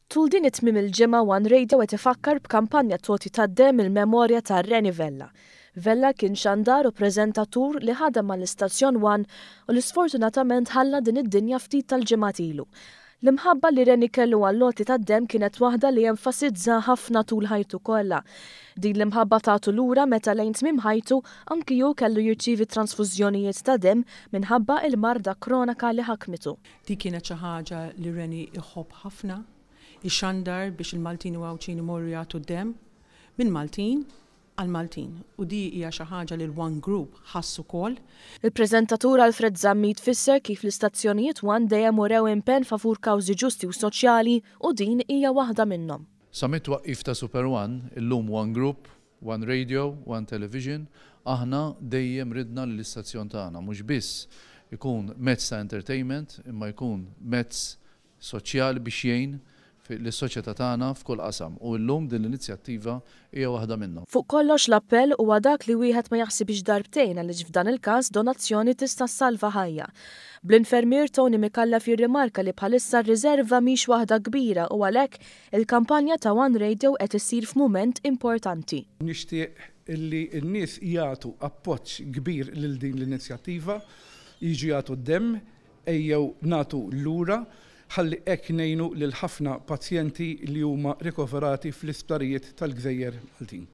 Tul din it-tmiem il-ġimgħa One Radio qed ifakkar b'kampanja t'għoti tad-demm il-memorja ta' Reni Vella. Vella kien xandar u preżentatur li ħadem mal-istazzjon One u li sfortunatament ħalla din id-dinja ftit tal-ġimgħat ilu. L-imħabba li Reni kellu għall-għoti tad-demm kienet waħda li enfasizza ħafna tul ħajtu kollha. Din l-imħabba tatu lura meta lejn tmiem ħajtu anki hu kellu jirċievi transfużjonijiet ta' demm minħabba il-marda kronaka li ħakmitu. Di kienet xi ħaġa li Reni iħobb ħafna, ixandar biex il-Maltin u Għawdxin imorru jagħtu d-demm minn Maltin għal Maltin u di hija xi ħaġa li l-One Group ħass ukoll. Il-preżentatur Alfred Zammit fisser kif l-istazzjonijiet One dejjem urew impenn favur kawżi ġusti u soċjali u din hija waħda minnhom. Sa mit-twaqqif ta' Super One, illum One Group, One Radio, One Television, aħna dejjem ridna li l-istazzjon tagħna mhux biss ikun mezz ta' entertainment imma jkun mezz soċjali biex jgħin lis-soċjetà tagħna f'kull qasam u llum din l-inizjattiva hija waħda minnhom. Fuq kollox l-appell huwa dak li wieħed ma jaħsibx darbtejn għaliex f'dan il-każ donazzjoni tista' ssalva ħajja. Bl-infermier Tony Micallef jirrimarka li bħalissa r-riserva mhix waħda kbira u għalhekk il-kampanja ta' One Radio qed issir f'mument importanti. Nixtieq li n-nies jagħtu appoġġ kbir lil din l-inizjattiva, jiġu jagħtu d-demm, ejjew nagħtu lura ħalli hekk ngħinu lil ħafna pazjenti li huma rikoverati fl-isptarijiet tal-Gżejjer Maltin.